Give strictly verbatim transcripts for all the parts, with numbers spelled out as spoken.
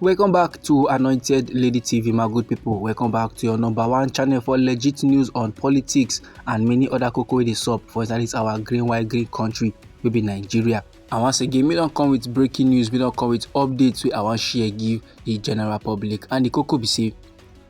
Welcome back to Anointed Lady T V, my good people. Welcome back to your number one channel for legit news on politics and many other koko wey dey sup for inside this our green, white, green country wey be Nigeria. And once again, me don come with breaking news, me don come with updates wey I wan share give the general public. And the koko be say,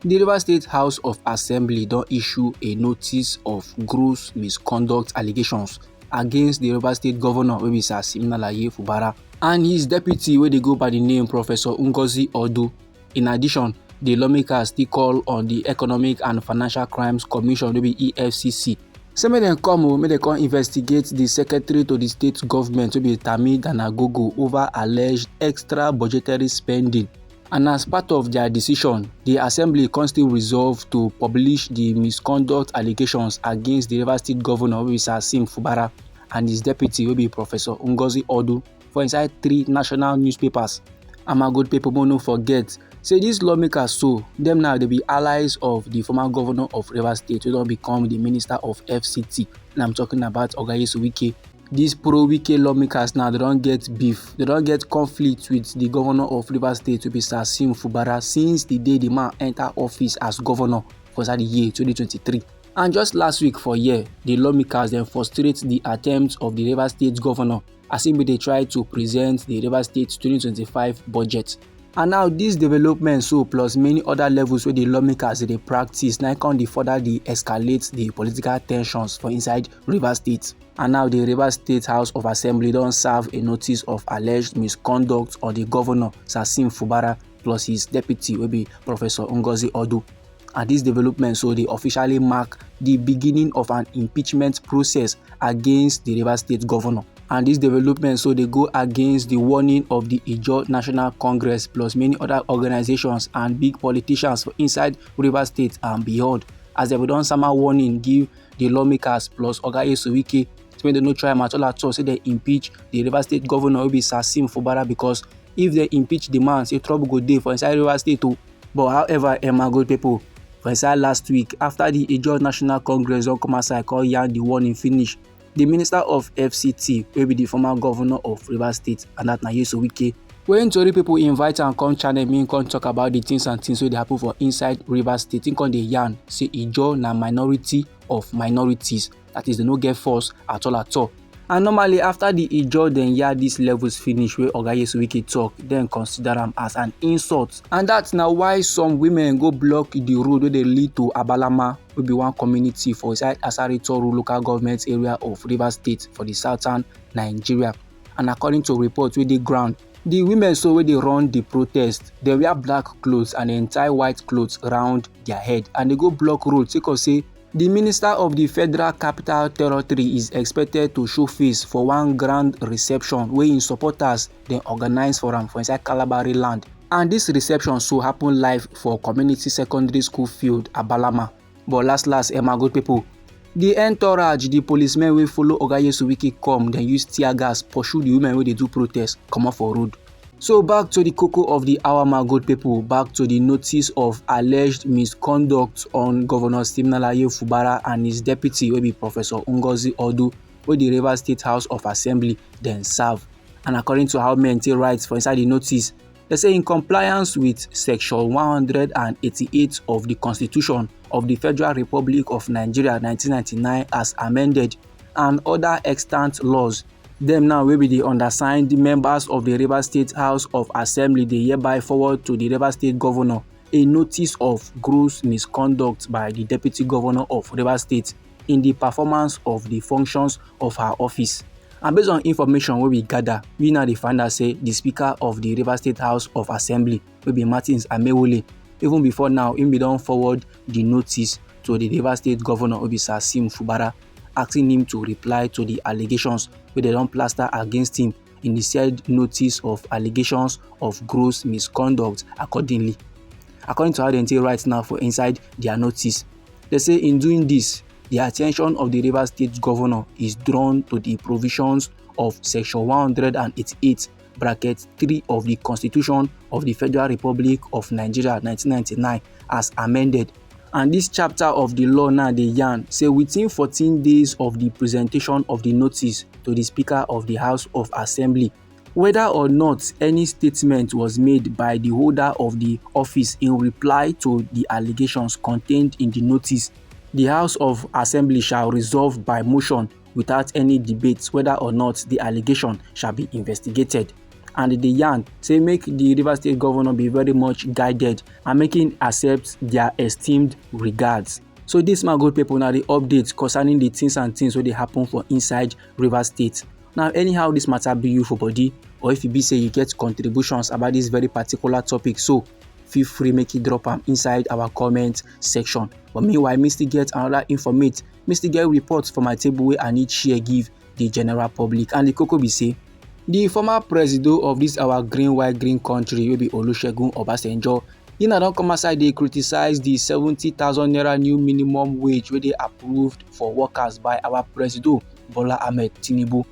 the Rivers State House of Assembly don issue a notice of gross misconduct allegations against the Rivers State Governor wey be Sir Siminalayi Fubara and his deputy wey dey go by the name Professor Ngozi Odu. In addition, the lawmakers still call on the Economic and Financial Crimes Commission wey be E F C C say make dem come o, make dem come investigate the secretary to the state government wey be Tami Danagogo over alleged extra budgetary spending. And as part of their decision, the assembly come still resolve to publish the misconduct allegations against the Rivers State Governor wey be Sir Sim Fubara and his deputy wey be Professor Ngozi Odu for inside three national newspapers. And my good people, make no forget say these lawmakers so, dem now dey be allies of the former governor of Rivers State wey don become the minister of F C T. And I'm talking about Oga Yesu Wike. These pro-Wike lawmakers now, they don get beef, they don get conflict with the governor of Rivers State wey be Sir Sim Fubara since the day the man enter office as governor for inside the year twenty twenty-three. And just last week for here, the lawmakers dem frustrate the attempt of the Rivers State governor as he be dey try to present the Rivers State twenty twenty-five budget. And now this development so plus many other levels wey the lawmakers dey practice na come dey further dey escalate the political tensions for inside Rivers State. And now the Rivers State House of Assembly don serve a notice of alleged misconduct on the governor Sir Sim Fubara plus his deputy wey be Professor Ngozi Odu. And this development so dey officially mark the beginning of an impeachment process against the Rivers State governor. And this development so dey go against the warning of the Ijaw National Congress plus many other organizations and big politicians for inside Rivers State and beyond, as dem don sama warning give the lawmakers plus Oga Yesu Wike, say make dem no try am at all at all, say dem impeach the Rivers State governor wey be Sir Sim Fubara, because if dem impeach the man, say trouble go dey for inside Rivers State o. But however, eh, my good people, for inside last week, after the Ijaw National Congress don come outside come yarn the warning finish, the minister of F C T, wey be the former governor of Rivers State, and that na Yesu Wike, when tori people invite am come channel, me come talk about the things and things wey dey happen for inside Rivers State. He come dey yarn say Ijaw na minority of minorities, that is, they no get force at all at all. And normally, after the Ijaw dem hear these levels finish wey Oga Yesu Wike talk, dem consider am as an insult. And that na why some women go block the road wey dey lead to Abalama, wey be one community for inside Asari Toru local government area of Rivers State for the southern Nigeria. And according to reports wey dey ground, the women so wey dey run the protest, they wear black clothes and dem tie white clothes round their head, and they go block road sake of say the minister of the Federal Capital Territory is expected to show face for one grand reception wey im supporters dem organize for am for inside Kalabari land. And this reception so happen live for Community Secondary School field, Abalama. But last last, eh, my good people, the entourage, the policemen wey follow Oga Yesu Wike come, dem use tear gas pursue the women wey dey do protest comot for road. So back to the koko of the hour, my good people, back to the notice of alleged misconduct on Governor Siminalayi Fubara and his deputy wey be Professor Ngozi Odu, wey the Rivers State House of Assembly dem serve. And according to how men take write for inside the notice, they say in compliance with section one hundred and eighty-eight of the Constitution of the Federal Republic of Nigeria nineteen ninety-nine as amended and other extant laws, dem now wey be the undersigned members of the Rivers State House of Assembly dey hereby forward to the Rivers State Governor a notice of gross misconduct by the Deputy Governor of Rivers State in the performance of the functions of her office. And based on information wey we gather, we now dey find out say the Speaker of the Rivers State House of Assembly, wey be Martins Amewole, even before now, im bin don forward the notice to the Rivers State Governor, wey be Sir Sim Fubara, asking him to reply to the allegations wey dem don plaster against him in the said notice of allegations of gross misconduct accordingly. According to how dem take write now for inside their notice, they say in doing this, the attention of the Rivers State Governor is drawn to the provisions of section one hundred and eighty-eight, bracket three of the Constitution of the Federal Republic of Nigeria nineteen ninety-nine as amended. And this chapter of the law now dey yarn say within fourteen days of the presentation of the notice to the Speaker of the House of Assembly, Whether or not any statement was made by the holder of the office in reply to the allegations contained in the notice, the House of Assembly shall resolve by motion without any debate whether or not the allegation shall be investigated. And the yarn say make the Rivers State governor be very much guided and making accept their esteemed regards. So this, my good people, now the updates concerning the things and things wey dey happen for inside Rivers State. Now, anyhow this matter be you for body, or if you be say you get contributions about this very particular topic, so feel free make you drop am inside our comment section. But meanwhile, me still get another informate, me still get reports for my table wey I need share give the general public. And the koko be say, the former presido of this our green white green country wey be Olusegun Obasanjo, he now don come outside dey criticize the seventy thousand naira new minimum wage wey dey approved for workers by our presido Bola Ahmed Tinubu.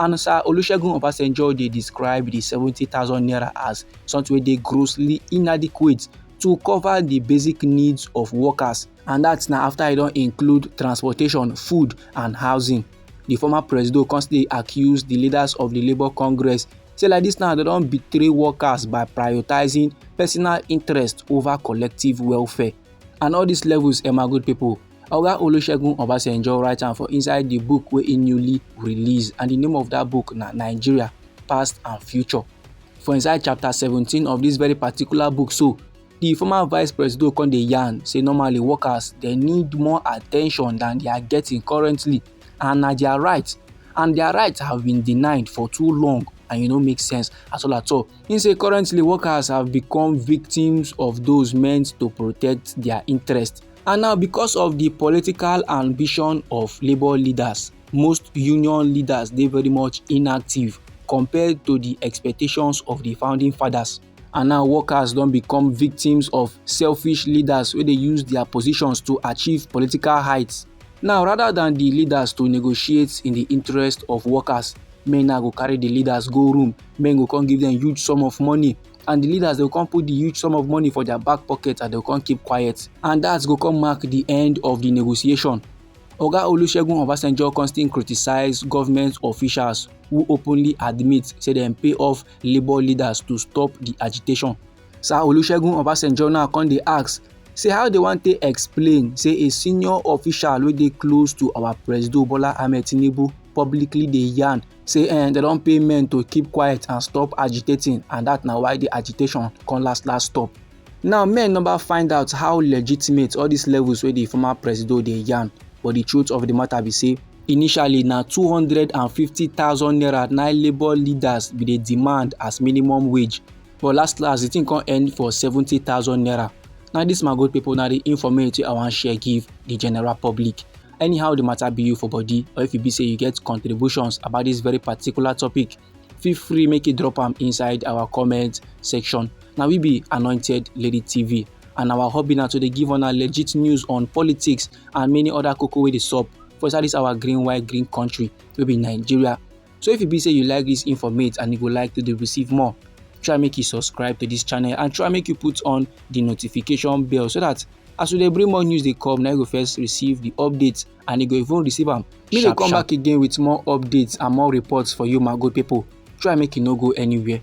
And Sir Olusegun Obasanjo dey describe the seventy thousand naira as something wey dey grossly inadequate to cover the basic needs of workers, and that's na after e don include transportation, food and housing. The former presido constantly accuse the leaders of the Labour Congress say like this now they don betray workers by prioritizing personal interest over collective welfare. And all these levels, eh, my good people, Oga Olusegun Obasanjo write am for inside the book wey he newly release, and the name of that book na Nigeria, Past and Future. For inside chapter seventeen of this very particular book, so the former vice presido come dey yarn say normally workers they need more attention than they are getting currently, and na their right, and their rights have been denied for too long, and e no make sense at all at all. He say currently workers have become victims of those meant to protect their interest. And now, because of the political ambition of Labour leaders, most union leaders dey very much inactive compared to the expectations of the founding fathers. And now workers don become victims of selfish leaders wey dey use their positions to achieve political heights. Now, rather than the leaders to negotiate in the interest of workers, men now go carry the leaders go room, men go come give them huge sum of money, and the leaders dey come put the huge sum of money for their back pocket and dey come keep quiet, and that go come mark the end of the negotiation. Oga Olusegun Obasanjo constantly criticize government officials who openly admit say dem pay off Labour leaders to stop the agitation. Sir Olusegun Obasanjo now come dey ask say how they want to explain say a senior official wey dey close to our Presido Bola Ahmed Tinubu publicly dey yarn say eh, they don pay men to keep quiet and stop agitating, and that na why the agitation come last last stop. Now, men number find out how legitimate all these levels wey the former presido dey yarn, but the truth of the matter be say initially na two hundred and fifty thousand naira na Labour leaders be dey demand as minimum wage, but last last the thing come end for seventy thousand naira. Now this, my good people, na the informate wey I wan share give the general public. Anyhow the matter be you for body, or if you be say you get contributions about this very particular topic, feel free make you drop am inside our comment section. Now we be Anointed Lady T V, and our hobby na to dey give una legit news on politics and many other koko wey dey sup for inside this our green white green country wey be Nigeria. So if you be say you like this informate and you go like to dey receive more, try make you subscribe to this channel and try make you put on the notification bell so that as we dey bring more news dey come, na you go first receive the updates and you go even receive am. Me dey come back again with more updates and more reports for you, my good people. Try make you no go anywhere.